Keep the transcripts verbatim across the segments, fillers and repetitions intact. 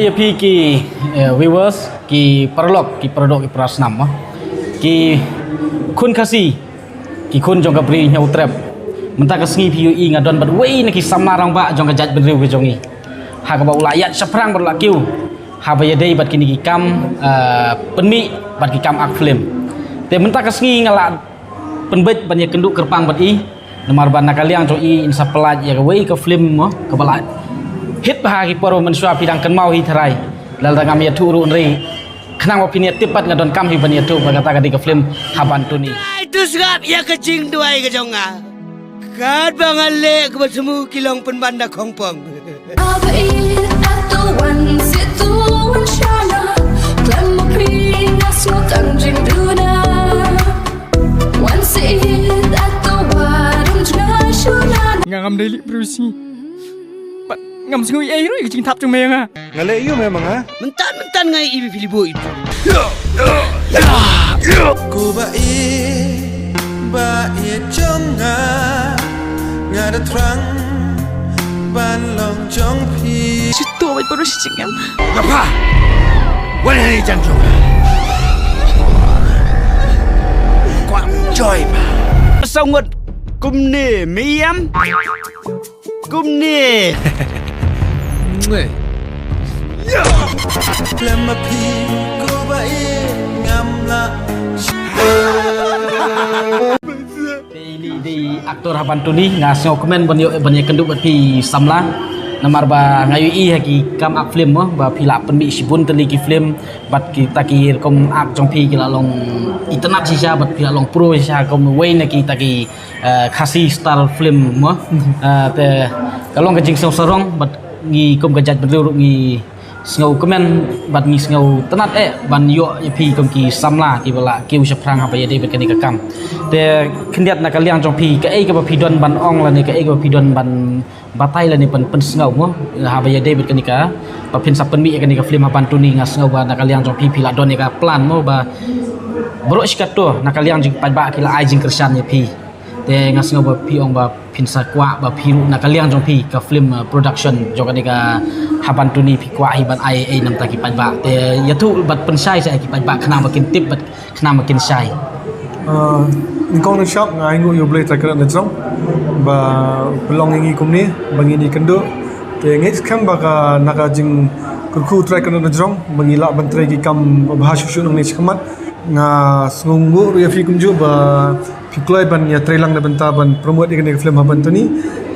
Ïa phi ki, eh, viewers, ki paralok, ki paradoh, ki parasnam, mo. Ki khun Khasi, ki khun jong ka Bri Hynñiewtrep. Mynta ka sngi phi ïohi nga don bad wei na ki samla rangbah jong ka jaitbynriew ka jong ngi. Ha kaba u la ïaid shaphrang bad u la kiew haba ïadei bad kine ki kam, eh, pynmih bad ki kam ak film. Te mynta ka sngi nga la pynbeit ban ïakynduh kyrpang bad i. Namar ba na ka liang jong i in sa pynlait ïa kawei ka film, mo, kaba la hit bha ha ki por mynshuwa, phi dang kynmaw hi tharai. Lada ngam ïathuh ruh hynrei khnang ba phin ïatip pat nga donkam hi ban ïathuh ba kata ka dei ka film Haban Tuni. Ai, to sngap ïa ka jingduwai ka jong nga. Katba nga leh kaba thmu ki long pynban da khongpong. Aba i, ato wan situ wan shana, klem ma phi nga sngewtang jingduna. Wan si, ato wan jingshana. Nga ngam dei lih briew sngi. Pat ngam sngew ei ruh ïa ka jingthap jong me ïa nga. Nga leh ïa me ma nga. Mynta mynta nga ïa i phi li boi. Ko ba i ba i jong nga, nga da thrang ban long jong phi. Shi to bai paru shi jingem. Ngapa? Wan hani jang jong nga. Kwang joy ba. Sangot kumne miyam. Kumne. Lem ma phi ko ba i ngam la. Te ini dei actor Haban Tuni, nga sngewkmen ban ïoh ban ïakynduh bad phi samla. Namar ba nga ïohi ha ki kam ak film mo ba phi la pynmih shibun tylli ki film bad kita ki rukom ak jong phi ki la long itynnad shisha bad phi la long pro shisha kum wei na kita ki eh, Khasi Star Film mo. Eh, te ka long ka jingsngewsarong bad ngi kum ka jaitbynriew ruh ngi sngewkmen bad ngi sngewtynnad eh ban ïoh ïa phi kum ki samla kiba la kiew shaphrang haba ïadei bad kane ka kam. Te khyndiat na ka liang jong phi kaei kaba phi don ban ong lane kaei kaba phi don ban batai lane pyn pynsngew mo haba ïadei bad kane ka ba phin sa pynmih ïa kane ka film Haban Tuni, nga sngew ba na ka liang jong phi phi la don ïa ka plan mo ba baroh shi kato na ka liang jong ki paidbah ki la ai jingkyrshan ïa phi. Te nga sngew ba phi ong ba phin sa kwah ba phi ruh na ka liang jong phi ka film, eh, production jong kane ka Haban Tuni phi kwah hi ban ai ei namta ki paidbah. Te ïathuh bad pynshai sa ïa ki paidbah khnang ba kin tip bad khnang ba kin shai. Ah, nyngkong nyngshap nga ai nguh ïa U Blei Trai Kynrad Najrong ba pynlong ïa ngi kumne ba ngin ïakynduh. Te ngeit skhem ba ka na ka jingkyrkhu Trai Kynrad Najrong ba ngi lah ban trei ki kam ba bha shuh shuh nangne shakhmat. Nga sngewnguh ruh ïa phi kumjuh ba phi kloi ban ïatreilang na bynta ban promote ïa kane ka film Haban Tuni.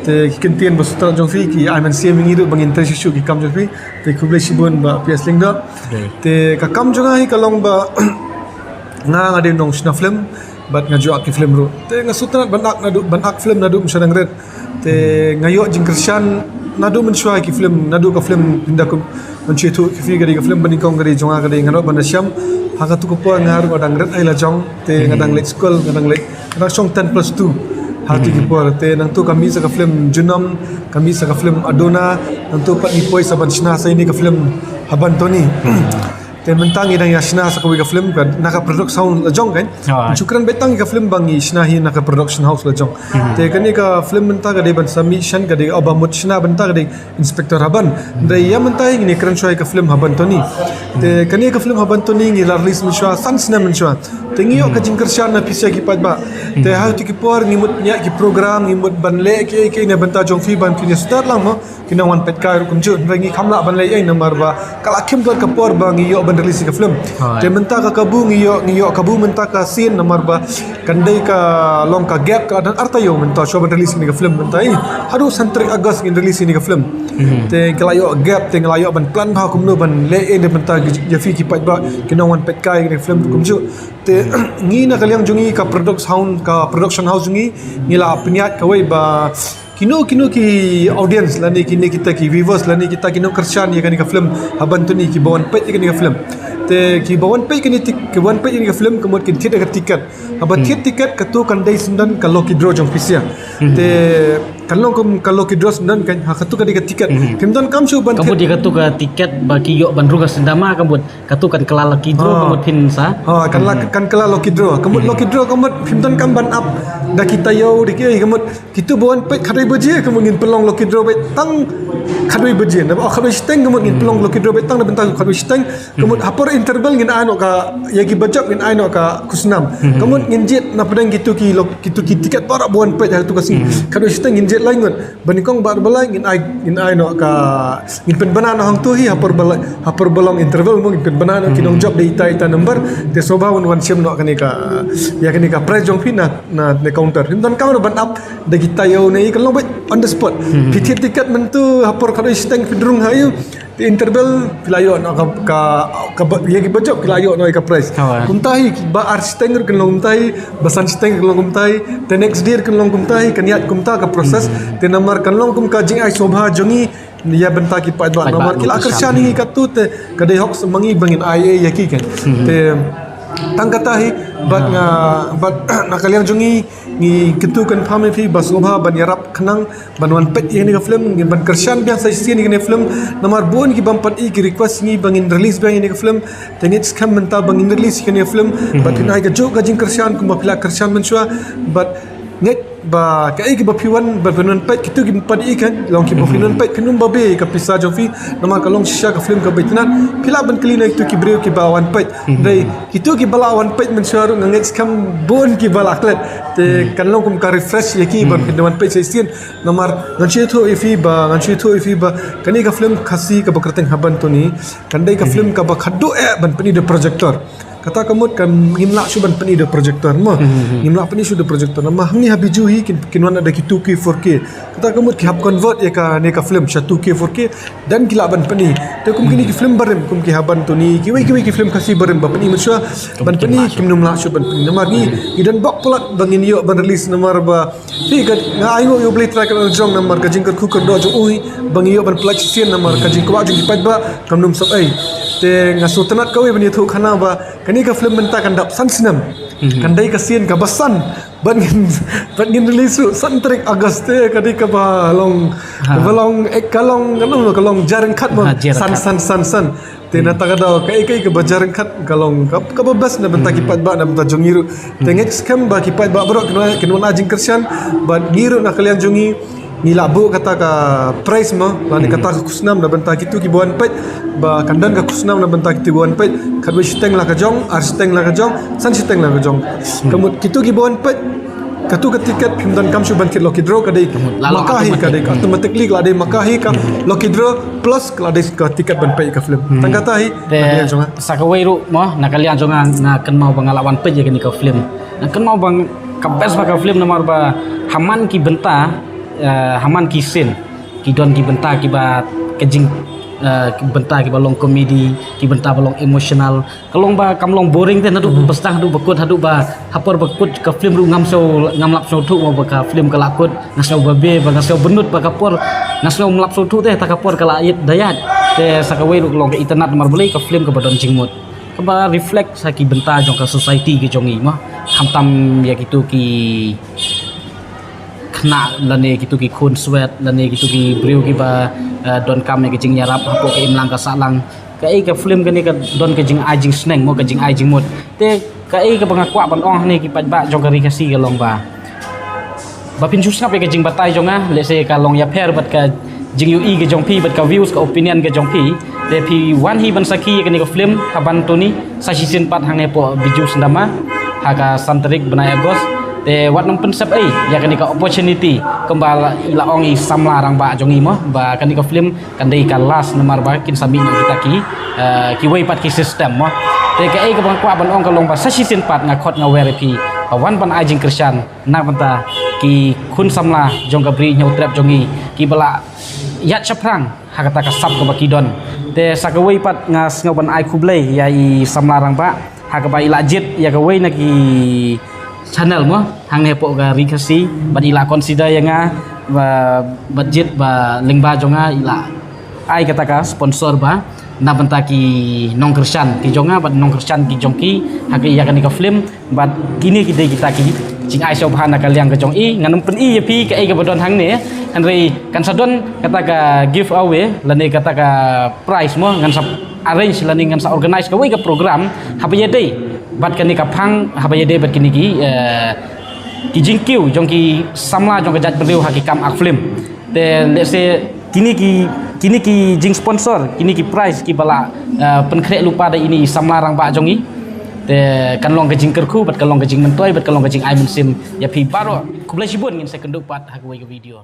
Te ki kyntien ba sngewtynnat jong phi ki ai mynsiem ïa ngi ruh ba ngin trei shuh shuh ki kam jong phi. Te khublei shibun Bah P S Lyngdoh. Te ka kam jong nga hi ka long ba nga nga dei nongshna film bad nga ju ak ki film ruh. Te nga sngewtynnat ban ak naduh ban ak film naduh mynshuwa dang rit. Te nga ïoh jingkyrshan naduh mynshuwa ki film, naduh ka film Pinda Kum Mynshuwa Thuh Ki Phi ka dei ka film ba nyngkong ka dei jong nga ka dei Nga Noh Ban Da Shem. Ha katu ka por nga ruh nga dang rit ai la jong, te nga dang leit skul, nga dang leit, nga dang shong ten plus two. Ha tu ki por te nangtu ka mih sa ka film Junom, ka mih sa ka film Adona, nangtu pat ngi poi sa ban shna sa ine ka film Haban Tuni. Te mynta ngi dang ïa shna sa kawei ka film ka na ka Paradox Sound la jong kan. Shu kren beit tang ka film ba ngi shna hi na ka Production House la jong. Te kane ka film mynta ka dei ban sa mih shen ka dei Aba Mut Shna, mynta ka dei Inspector Haban. Dei ïa mynta ngi kren shuwa ka film Haban Tuni. Te kane ka film Haban Tuni ngi la release mynshuwa san snem mynshuwa. Te ngi ïoh ka jingkyrshan na pisa ki paidbah. Te ha tu ki por ngi mut ïa ki program ngi mut ban leh ki ki na bynta jong phi ban phi ne start lang mo. Ki nongwan peit kai ruh kumjuh, hynrei ngi kham lah ban leh ei namar ba ka la khim kat ka por ba ngi ïoh ban release ka film. Te mynta ka kabu ngi ïoh, ngi ïoh kabu mynta ka scene namar ba kan dei ka long ka gap ka don arta ïoh mynta shuwa ban release ka film mynta ei. Haduh san tarik August ngin release ka film. Te ka la ïoh gap te ngi la ïoh ban plan bha kumno ban leh ei mynta ïa phi ki paidbah ki nongwan peit kai ka film kumjuh. Te ngi na ka liang jong ngi ka product sound ka production house jong ngi ngi la pynïaid kawei ba kino kino ki audience lane kine kita ki viewers lane kita ki nongkyrshan ïa kane ka film Haban Tuni ki ba wan peit ïa kane ka film. Te ki ba wan peit kane tik ki wan peit ïa kane ka film ka mut kin thied ïa ka tiket. Haba thied tiket katu kan dei syndon ka lucky draw jong pisa. Te Kan long kum ka lucky draw syndon kan, ha, katu ka dei ka tiket. Mhm. Phim donkam shuh ban Ka mut ïa katu ka tiket ba ki ïoh ban rung ha cinema, ka mut katu kan kylla lucky draw, Ah. ka mut phin sa. Ha, kan la, Mhm. kan kylla lucky draw. Ka mut Mhm. lucky draw, ka mut phim donkam ban ap da ki taïew, da ki, ka mut kitu ba wan peit khatwei baje, ka mut ngin pynlong lucky draw beit tang khatwei baje. Naba, oh, khatwei shiteng, ka mut ngin Mhm. pynlong lucky draw beit tang na bynta khatwei shiteng. Ka mut Mhm. ha por interval ngin ai noh ka, ïa ki ba jop ngin ai noh ka khusnam. Mhm. Ka mut ngin jied na pdeng kitu ki lok-, kitu ki tiket baroh ba wan peit ha katu ka sngi. Mhm. Khatwei shiteng ngin jied lai ngut. Ba nyngkong ba ar ba lai ngin ai, ngin ai noh ka, ngin pynbna noh hangtu hi ha por ba la-, ha por ba long interval mo, ngin pynbna noh ki Hmm. nongjop da ita ita number. Te sngewbha wan wan shim noh kane ka, ïa kane ka prize jong phi na, na, na counter. Phim donkam ban ap da ki taïew ne, kan long beit on the spot. Hmm. Phi thied tiket mynta ha por khatwei shiteng phi rung ha ïu. Te interval phi la ïoh noh ka, ka, ka ba, ïa ki ba jop phi la ïoh noh ïa ka prize. Hawa. Kumta hi ba ar shiteng ruh kan long kumta hi, ba san shiteng kan long kumta hi, te next day kan long kumta hi, kan ïaid kumta ka process. Hmm. Te namar kan long kum ka jingai sngewbha jong ngi ïa bynta ki paidbah. Paidbah namar ki la kyrshan hi katu te ka dei hok ma ngi ba ngin ai ei ïa ki kan. Hmm. Te tang kata hi bad Ha. nga, bad na ka liang jong ngi, ngi kyntu kynpham ïa phi ba sngewbha ban ïarap khnang ban wan peit ïa kane ka film, ngin ban kyrshan biang sa shisien ïa kane ka film. Namar bun ki bym pat i ki request ngi ba ngin release biang ïa kane ka film. Te ngeit skhem mynta ba ngin release ïa kane ka film. Mhm. Bad phin ai kajuh ka jingkyrshan kumba phi la kyrshan mynshuwa. Bad ngeit ba kaei kaba phi wan, ba phin wan peit, kitu ki bym pat i kan, long kiba phin wan Mhm. peit, phin ym babe ka pisa jong phi. Namar ka long shisha ka film kaba itynnad. Phi lah ban kylli na kitu ki briew kiba wan peit. Mhm. Dei kitu kiba la wan peit mynshuwa ruh nga ngeit skhem bun kiba la klet. Te Hmm. kan long kum ka refresh ïa ki ban Hmm. phin wan peit sa shisien. Namar ngan shu ïathuh ïa phi ba, ngan shu ïathuh ïa phi ba kane ka film Khasi kaba kyrteng Haban Tony kan dei ka Hmm. film kaba khadduh eh ban pyni da projector. Kata ka mut kan ngim lah shuh ban pyni da projector mo. Hmm. Ngim lah pyni shuh da projector. Namar hangne ha Bijou hi kin, kin wan da ki two K four K. Kata ka mut ki hap convert ïa kane ka film sha two K four K. Dan ki lah ban pyni. Te kum kine ki film barim, kum ki Haban Tony, kiwei kiwei ki film Khasi barim ba pyni mynshuwa, ban pyni kim nym lah shuh ban pyni. Namar ngi, ngi don bok palat ba ngin ïoh ban release namar ba, phi ka, nga ainguh ïa U Blei Trai Kynrad Jong namar ka jingkyrkhu kyrdoh jong u hi ba ngi ïoh ban pyllait shisien namar ka jingkwah jong ki paidbah kam nym sap ei. Te nga sngewtynnat kawei ban ïathuh khana ba kane ka film mynta kan dap san snem. Mhm. Kan dei ka sien kaba san. Ban ngin, ban ngin release ruh san tarik August te ka dei kaba long, Ha. kaba long, eh, ka long, ka long, ka long jingryngkat mo. Ha, jingryngkat. San, san, san, san. Te Hmm. na kata ka daw, kaei kaei kaba jingryngkat ka long, ka, kaba best na bynta ki Hmm. paidbah na bynta jong ngi ruh. Te Hmm. ngeit skhem ba ki paidbah baroh kin wan, kin wan ai jingkyrshan, bad ngi ruh na ka liang jong ngi, ngi la buh kata ka prize mo, lane Hmm. kata ka khusnam na bynta kitu kiba wan peit, ba kan don ka khusnam na bynta kitu kiba wan peit, khatwei shiteng la ka jong, ar shiteng la ka jong, san shiteng la ka jong. Hmm. Ka mut kitu kiba wan peit, katu ka tiket phim donkam shuh ban thied lucky draw, ka dei Ka mut la long ma ka hi, ka dei automatic. Hmm. automatically ka la dei ma ka hi ka Hmm. lucky draw plus ka la dei ka tiket ban peit ka film. Hmm. Tang kata hi, Te na ka liang jong nga. sa kawei ruh mo, na ka liang jong nga nga kynmaw ba nga la wan peit ïa kane ka film. Nga kynmaw ba ka best bha ka film namar ba ha man ki bynta, eh, ha man ki scene, ki don ki bynta kiba ka jing, eh, ki bynta kiba long comedy, ki bynta ba long emotional. Ka long ba kam long boring te, naduh Hmm. ba sdang haduh ba kut, haduh ba ha por ba kut ka film ruh ngam sngew, ngam lap sngewthuh mo ba ka film ka la kut, nga sngew babe, ba nga sngew bynnud, ba ka por nga sngew ym lap sngewthuh te, ta ka por ka la ïaid da ïaid. Te sa kawei ruh ka long ka itynnad namar balei ka film kaba don jingmut, kaba reflect sa ki bynta jong ka society ka jong ngi mo. Khamtam ïa kitu ki khynnah lane kitu ki khun swet lane kitu ki briew kiba, eh, donkam ïa ka jingïarap hapoh ka imlang ka sahlang. Kaei ka film kane ka don ka jingai jingsneng mo, ka jingai jingmut. Te kaei kaba nga kwah ban ong hangne ki paidbah jong ka Ri Khasi ka long ba, ba phin shu sngap ïa ka jingbatai jong nga, lehse ka long ïapher bad ka jingïohi ka jong phi bad ka views ka opinion ka jong phi. Te phi wan hi ban sakhi ïa kane ka film Haban Tony sa shisien pat hangne hapoh Bijou Cinema ha ka san tarik bnai August. Te wat nym pynsep ei ïa kane ka opportunity kumba la, la ong i samla rangbah jong ngi mo ba kane ka film kan dei ka last namar ba kin sa mih noh kita ki, eh, kiwei pat ki system mo. Te kaei kaba nga kwah ban ong ka long ba sa shisien pat nga khot nga wer ïa phi ba wan ban ai jingkyrshan na bynta ki khun samla jong ka Bri Hynñiewtrep jong ngi kiba la ïaid shaphrang ha kata ka sap kaba ki don. Te sa kawei pat nga sngew ban ai khublei ïa i samla rangbah ha kaba i la jied ïa kawei na ki channel mo hangne hapoh ka Ri Khasi bad i la consider ïa nga ba, bad jied ba lyngba jong nga i la ai kata ka sponsor ba na bynta ki nongkyrshan ki jong nga bad nongkyrshan ki jong ki ha ka ïa kane ka film bad kine ki dei kita ki jingai sngewbha na ka liang ka jong i. Ngan ym pyni ïa phi kaei kaba don hangne, hynrei kan sa don kata ka giveaway lane kata ka prize mo, ngan sa arrange lane ngan sa organize kawei ka program haba ïadei bad kane ka phang, haba ïadei bad kine ki, eh, ki jingkiew jong ki samla jong ka jaitbynriew ha ki kam ak film. Te lehse kine ki, kine ki jingsponsor, kine ki prize kiba la, eh, pynkhreh lypa da ine i samla rangbah jong i. Te kan long ka jingkyrkhu bad kan long ka jingmyntoi bad kan long ka jingai mynsiem ïa phi baroh. Khublei shibun, ngin sa ïakynduh pat ha kawei ka video.